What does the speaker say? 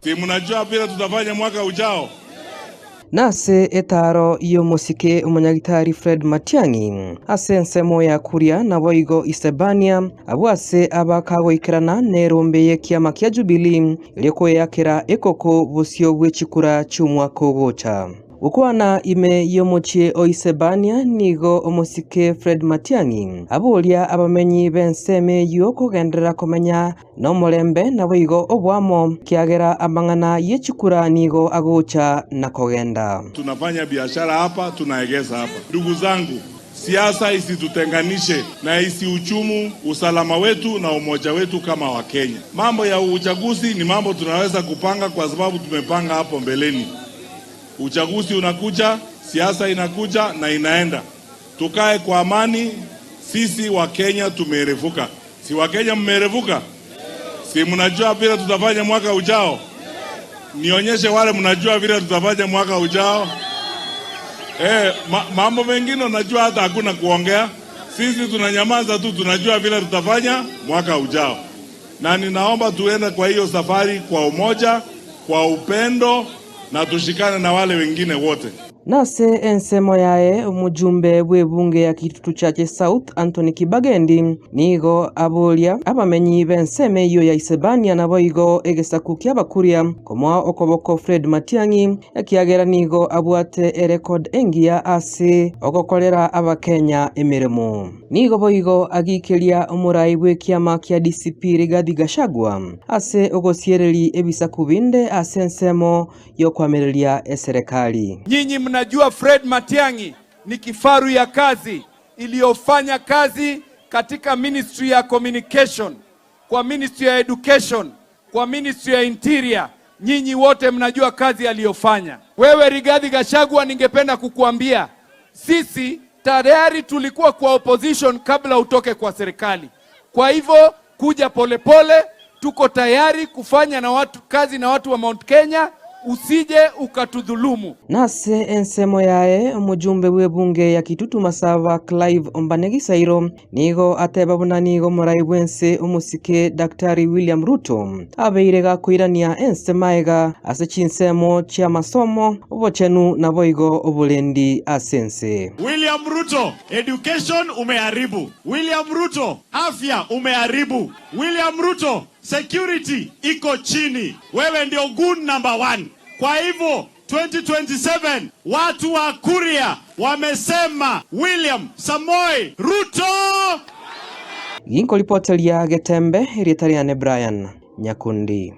Si mnajua vile tutafanya mwaka ujao? Nase etaaro y'omosike omonyagitari Fred Matiang'i ase ensemo ya Kuria naboigo Isebania, abwo ase abakagoikerana nerombe y'ekiama kia Jubilee erio koyeakera ekoko bosio bwe chikura chi'omwaka ogocha. Gokwana ime y'omochie o Isebania nigo omosike Fred Matiang'i aboria abamenyi b'ensemo eyio kogenderera komenya Nomorembe naboigo oboamo, ekiagera amang'ana ye chikura nigo agocha na kogenda. Tunafanya biashara hapa, tunaegeza hapa. Ndugu zangu, siasa isitutenganishe na isihujumu usalama wetu na umoja wetu kama Wakenya. Mambo ya uchaguzi ni mambo tunaweza kupanga kwa sababu tumepanga hapo mbeleni. Uchaguzi unakuja, siasa inakuja na inaenda. Tukae kwa amani, sisi Wakenya tumeerevuka. Si Wakenya mmeerevuka? Si mnajua vile tutafanya mwaka ujao? Nionyeshe wale mnajua vile tutafanya mwaka ujao. Eh, ma, mambo mengine unajua hata hakuna kuongea. Sisi tunanyamaza tu, tunajua vile tutafanya mwaka ujao, na ninaomba tuende kwa hiyo safari kwa umoja, kwa upendo na tushikane na wale wengine wote. Nase ensemo yaye, omojumbe bw'ebunge ya Kitutu Chache South, Anthony Kibagendi, nigo aboria abamenyi b'ensemo eyio ya Isebania naboigo egesaku ki'Abakuria komoa okoboko Fred Matiang'i ekiagera nigo abwate erecord engiya ase ogokorera Abakenya emeremo. Nigo boigo agikeria omorai bw'ekiama kia DCP Rigathi Gachagua ase ogosiereria ebisaku binde ase ensemo y'okoamereria eserekari. Nyinyi mnajua Fred Matiang'i ni kifaru ya kazi iliyofanya kazi katika ministry ya communication, kwa ministry ya education, kwa ministry ya interior. Nyinyi wote mnajua kazi aliyofanya. Wewe Rigathi Gachagua, ningependa kukuambia sisi tayari tulikuwa kwa opposition kabla utoke kwa serikali. Kwa hivyo kuja polepole pole, tuko tayari kufanya na watu kazi na watu wa Mount Kenya, usije ukatudhulumu. Nase ensemo yaye omojumbe bw'ebunge ya Kitutu Masaba Clive Ombane Gisairo nigo ateba buna nigo omorai bw'ense omosike Daktari William Ruto abeire gakoirania ense maega ase chinsemo chi'amasomo, obochenu naboigo oborendi ase ense. William Ruto, education umeharibu. William Ruto, afya umeharibu. William Ruto, security iko chini. Wewe ndio goon number one. Kwa hivyo 2027 watu wa Kuria wamesema William Samoei Ruto. Ginkoripoteria Getembe, erieta riane Brian Nyakundi.